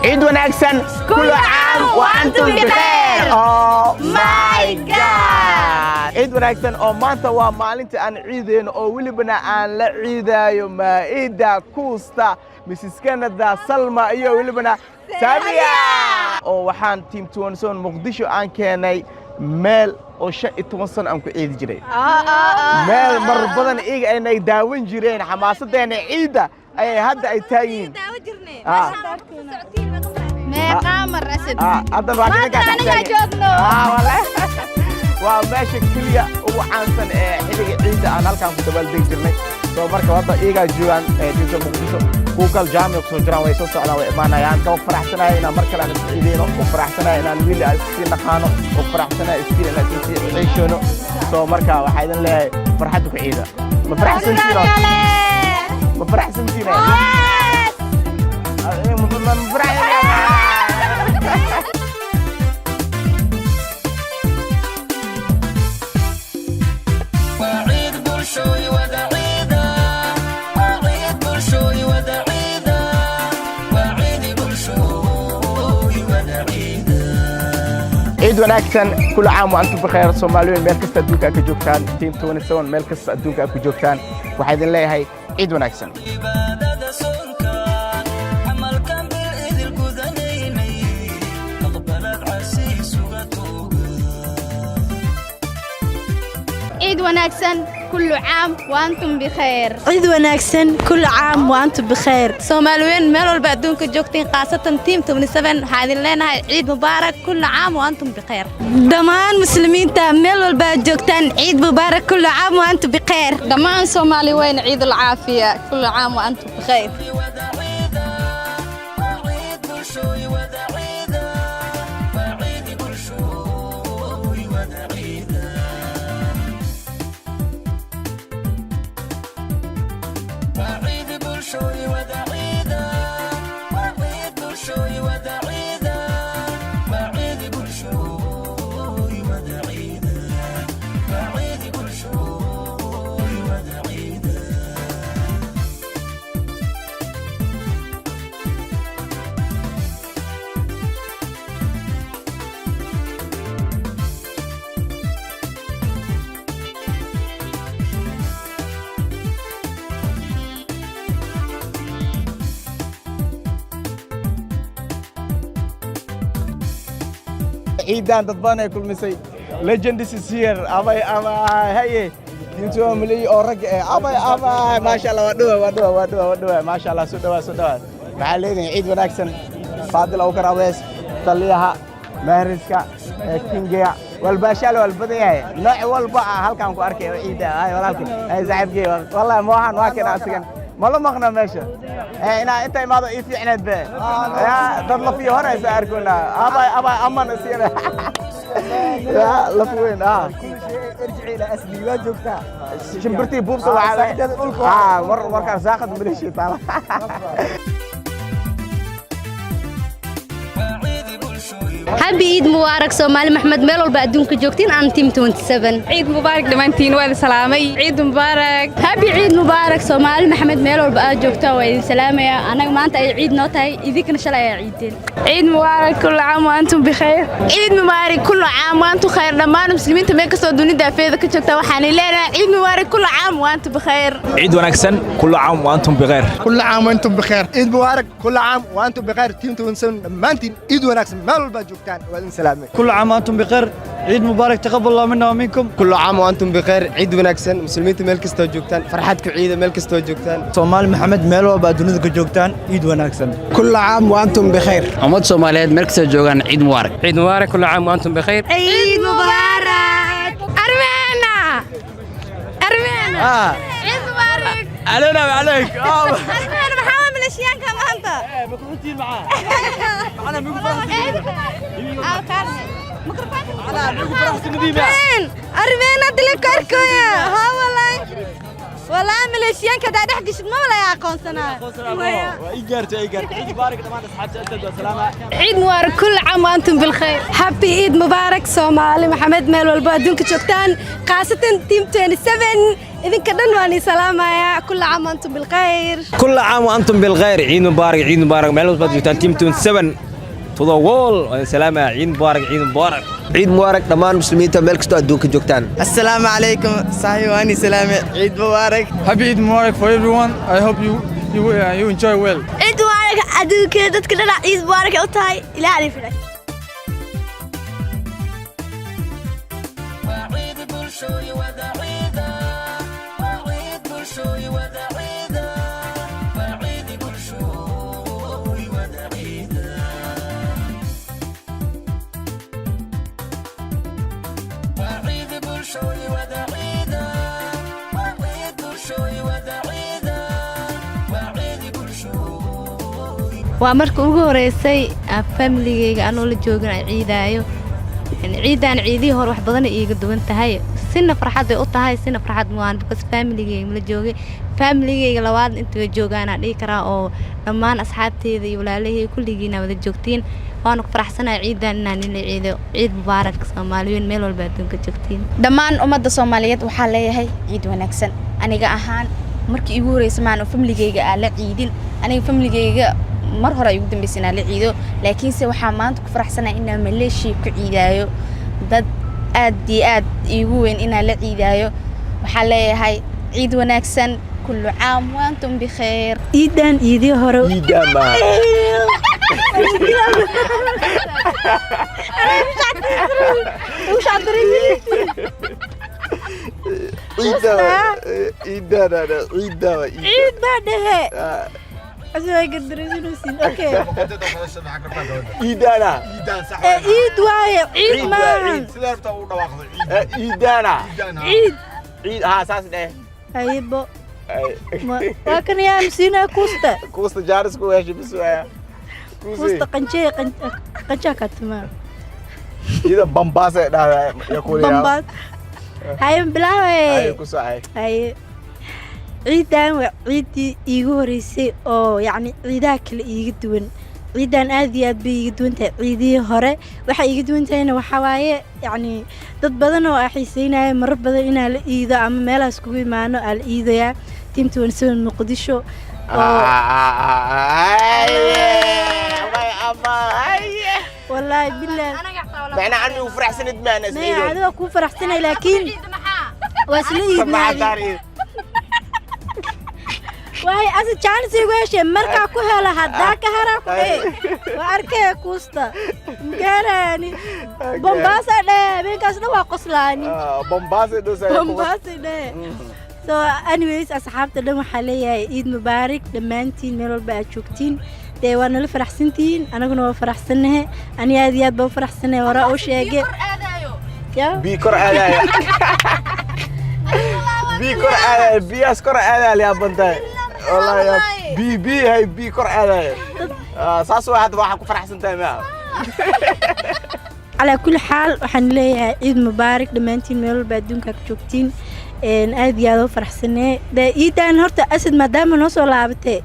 Ciid wanaagsan, كل عام وأنتم بخير. Oh my God, ciid wanaagsan. Oo maanta waa maalinta aan ciideyno oo welibana aan la ciidaayo Maa'ida Kuusta, Mrs Canada Salma iyo welibana Saamiya. Oo waxaan Team 27 Muqdisho aan keenay meel oo 15 sano aan ku ciidi jiray, meel mar badan iyaga aynay daawan jireen. Xamaasadeena ciidda ayay hadda ay taagiin. Meeqaa mar, Asad? Hadda waa Maanta anigaa joogno. Waa meesha keliya ugu caansan ee xilliga ciidda aan halkaan ku dabaaldegi jirnay. Soo marka hadda iyagaa joogaan Team Muqdisho, kuwa kale jaamic kusoo jiraan, way soo socdaan, way imaanayaan. Ka faraxsanahay inaan mar kale aan isku ciideyno, ku faraxsanahay inaan wiil aan iska naqaano, ku faraxsanahay iskiil inaan iska sii ciishoono. Soo marka waxaa idin leeyahay farxadda ku ciida. Ma faraxsantiino? Ma faraxsantiina? Ma faraxsantiina? وعيد bulshooy wada ciida, وعيد bulshooy wada ciida, وعيد bulshooy wada ciida. Ciid wanaagsan, كل عام وأنتم بخير. Soomaaliyoyin, meel kasta adduunka aad ka joogtaan, Team 27, meel kasta adduunka aad ku joogtaan, waxaa idin leeyahay ciid wanaagsan. Cibaadada soonka, camalkan bil idil gudanaynay, aqbalad casiisuga tuuga. Ciid wanaagsan, كل عام وأنتم بخير. Ciid wanaagsan, كل عام وأنتم بخير. Soomaaliweyn meel walba adduunka joogtiin, khaasatan Team 27, waxaa idin leenahay ciid mubaarak, كل عام وأنتم بخير. Dhammaan muslimiinta meel walba aad joogtaan, ciid mubaarak, كل عام وأنتم بخير. Dhammaan Soomaali weyn, ciid alcaafiya, كل عام وأنتم بخير. Wada ciida, وعيد bulshooy wada ciida, وعيد bulshooy wada ciida, وعيد bulshooy wada ciida, وعيد bulshooy wada ciida, وعيد bulshooy wada ciida, وعيد bulshooy wada ciida. Ciidan dad badan ay kulmisay. Legends is here. Abay, abay, haye, intuu malay oo rag eh. Abay, abay, maasha Allah, waa dhawa, waa dhawa, waa dhawa, waa dhawa, maasha Allah. Soo dhawaa, soo dhawaa. Maxaa leedahay? Ciid wanaagsan. Faadil Awkar Awees, taliyaha meeriska kingiga walbaashaal, waa badan yahay, nooc walba ah halkaan ku arkay oo ciida. Ay walaalkay, ay saaxiibkay, wallahi moohan waa keen asigan mala maqna meesha inaa inta imaado ii fiicneed be ya dad lafiyo horeysa arkona. Abay, abay, aman isiyana ya laf weyn ah. ارجعي الى اصلي waa joogtaa. Shimbirtii buubta waxaa dhulka. Ah, war warkaan saaqad maleeshiya taala. وعيد bulshooy Happy Ciid Mubaarak, Soomaali Maxmed meel walba adduunka joogtiin, aan Team 27. Ciid mubaarak dhammaantiin, waa idin salaamay. Ciid mubaarak. Happy Ciid Mubaarak, Soomaali Maxamed meel walba aad joogtaan, waa idin salaamaya. Annaga maanta ay ciid noo tahay, idinkana shalay ayaa ciideen. Ciid mubaarak, كل عام وأنتم بخير. Ciid mubaarak, كل عام وأنتم خير. Dhammaan muslimiinta meel kastoo dunida afeeda ka joogta waxaan leenahay ciid mubaarak, كل عام وأنتم بخير. Ciid wanaagsan, كل عام وأنتم بخير. كل عام وانتم بخير. عيد مبارك، كل عام وانتم بخير. Team 27 dhammaantiin ciid wanaagsan, meel walba aad joogtaan, waa idin salaamay. كل عام وأنتم بخير، عيد مبارك، تقبل الله منا ومنكم. كل عام وانتم بخير. Ciid wanaagsan, muslimiinta meel kastoo joogtaan, farxad ku ciida meel kastoo joogtaan. Soomaali Maxamed meel walba aad dunida ka joogtaan, ciid wanaagsan. كل عام وانتم بخير. Ummad Soomaaliyeed meel kasta joogaan, ciid mubaarak. Ciid mubaarak, كل عام وأنتم بخير. Ciid mubaarak. Armeena, armeena, ciid mubaarak. علينا وعليك. Armeena, maxaa waa maleeshiyaanka maanta? Ma ku xuntiin macaa macna migu faraxsan? Armeena dile korkoya ha walay. Walaa maleeshiyaanka hadaa dhex gashid maba laga aqoonsanaa. Waa ii gaartay, ii gaartay. Ciid mubaarak dhammaan asxaabta intaad waa salaama. Ciid mubaarak, kullu caam wa antum bilkhayr. Happy Eid Mubarak Soomaali Maxamed, meel walba adduunka joogtaan, khaasatan team 27, idinka dhan waan ii salaamayaa. Kullu caam wa antum bilkhayr. كل عام وأنتم بالخير. عيد مبارك، عيد مبارك. Meel walbaad joogtaan, team 27 to the wall, waan salaama. Ciid mubaarak, ciid mubaarak. Ciid mubaarak dhammaan muslimiinta meel kastoo adduunka joogtaan. Assalaamu calaykum saaxiib, waani salaame. Ciid mubaarak. Happy Eid Mubarak for everyone. I hope you enjoy well. Ciid mubaarak adduunka dadka dhan, ciid mubaarak u tahay. Ilaahay filay. وعيد bulshooy wada ciida, وعيد bulshooy wada ciida, وعيد bulshooy wada ciida, وعيد bulshooy wada ciida, وعيد bulshooy wada ciida, وعيد bulshooy. Waa marka ugu horeysay aan familigeyga anoo la joogin aan ciidaayo. Yani ciidan ciidihii hore wax badan ay iiga duwan tahay. Sina farxad ay u tahay, sina farxad waan, because familigeyga mala joogay. Familigeyga labaad inta way joogaan aan dhihi karaa, oo dhammaan asxaabteyda iyo walaalahey kulligiina wada joogtiin. Waana ku faraxsanahay ciidan inaan ila ciido. Ciid mubaarak Soomaaliyiin, meel walba adduunka joogtiin. Dhammaan ummadda Soomaaliyeed waxaa leeyahay ciid wanaagsan. Aniga ahaan markii iigu horreysay maan oo familigeyga aan la ciidin. Aniga familigeyga mar hore ay ugu dambeysay inaan la ciido, laakiinse waxaa maanta ku faraxsanahay inaan Maleeshiya ku ciidaayo. Dad aad iyo aad iigu weyn inaan la ciidaayo. Waxaa leeyahay ciid wanaagsan, kullu caam wa antum bikhayr. Ciidan ciidii hore Ciidan ma ciidan, ciidan, ciidan. Ciid baa dhehe. Okay. Ciidana. Ee ciid waaye, ciid maahan. Ciidana. Ciid. Ciid haa, saas dheh. Hayibo. Waa kan yaa msiinaa kuusta. Kuusta jaaris ku heshay bis waaya. Kuusta qanjee, qanjaa ka timaa. Ida bambaas ay dhahdaa ya kuliyaa. Bambaas. Haye, bilaabay. Haye, ku socay. Haye. Ciidan waa ciiddii iigu horeysay oo yacni ciidaha kale iiga duwan. Ciidan aad iyo aad bay iiga duwan tahay ciidihii hore. Waxay iiga duwan tahayna waxaa waaye, yacni dad badan oo aa xiiseynaya marar badan inaan la iido ama meelahaas kugu imaano aa la iidayaa. Team 27 Muqdisho oo wallaahi bilaahi. Macnaa ani u faraxsanid maana. Maya, adiga kuu faraxsanay, laakiin waa isla iidnaa. Waay asa chance igu heshay markaa ku hela, haddaa ka haraa ku dhee waa arkaya kuusta mgaarani Bombaasa dhee, habeenkaas dhan waa qoslaani. Bombaasa dhosay. Bombaasa dhee. So anyways, asxaabta dhan waxaa leeyahay ciid mubaarak dhammaantiin, meel walba aad joogtiin. Dee waa nala faraxsantihiin, anaguna waa faraxsannahe. Ani aad iyo aad baa u faraxsanahay, horaa u sheege ya. Bii kor aadaya, bii kor aadaya, biyaas kor aadaya, liyaabantahay wallahi ya bii bii hay bii kor aadaya. Saas waa hadda waxaa ku faraxsan tahay maa. Calaa kulli xaal waxaan leeyahay ciid mubaarak dhammaantiin, meel walba adduunka ka joogtiin. Aad iyo aad u faraxsanee. Dee ciidan horta Asad maadaama noo soo laabatee,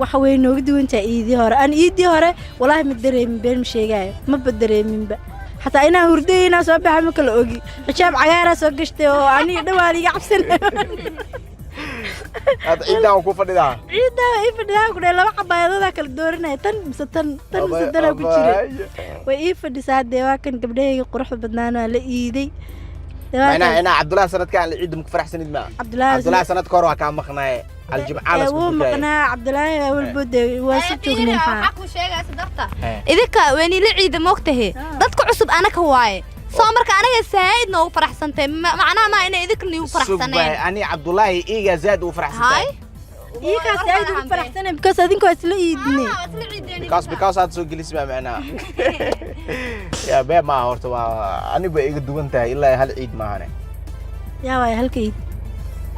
waxa way nooga duwan tahay ciidii hore. Aan ciidii hore walaahi ma dareemin, been ma sheegaayo, maba dareeminba. Xataa inaan hurday inaan soo baxa ma kala ogi. Xijaab cagaaraa soo gashtay oo aniga dhawaan iga cabsanay. Hadda ciidan waa ku fadhidaa. Ciidaa ii fadhidaa ku dhahay, laba cabaayadoodaa kala dooranaya, tan mise tan, tan mise tanaa ku jira. Way ii fadhisaa. Dee waa kan gabdhahayga quruxda badnaana waa la iiday. Dee waa macnaha kan- inaa Cabdullahi sanadkaan la ciidda maku faraxsanid maa. Cabdullaahi. Cabdullahi sanadka hore waa kaa maqnaaye aljimcaala. Ee, Isku wuu dukaaye. maqnaa Cabdulaahi awalbo, dee waa si joognay maxaa. Kuu sheegaya darta idinka weynila ciida moogtahe, dadka cusub anaka waaye. Soo marka anaga saaid noogu faraxsantay. Macnaha maa inay idinka niigu Sug baay, faraxsaneen. Ani Cabdullaahi iigaa zaad ugu faraxsantahay. Hay. Iikaas aad ugu faraxsanay because adinkoo isla iidnay. Because aad soo gelis baa macnaha ya bee maaha. Horta waa anigu bay iga duwan tahay ilaa hal ciid maahane. Yaa waay halka iid?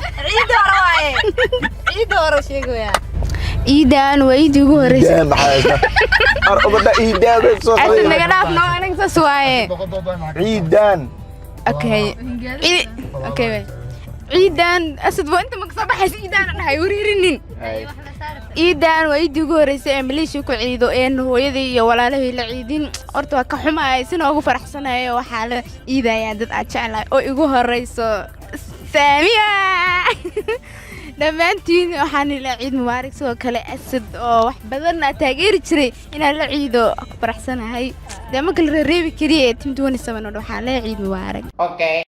Ciidda hore waaye, ciidda hore sheegaya. Ciidan waa ciidii ugu horeysay. Ciidan maxaa haysta? Ar ubadha ciidan bay soo Asad, naga dhaaf noo, aniga saas waaye. Ciidan. Okay. Okay. Ciidan Asad waa inta maka soo baxaysa. Ciidan aan dhahay wareerinin. Ciidan waa ciidii ugu horeysay ee Malaysia ku ciido een hooyadii iyo walaalahii la ciidin. Horta waa ka xumahay, sina ugu faraxsanayo. Waxaa la ciidayaa dad aad jeclahay oo igu horeyso Saamiya. Dhammaantiin waxaan ilaa ciid mubaarak. Sidoo kale Asad oo wax badan aa taageeri jiray inaan la ciido ku faraxsanahay. Dee ma kala reereebi kariye. Team 27 oo dhan waxaan leeyahay ciid mubaarak. Okay.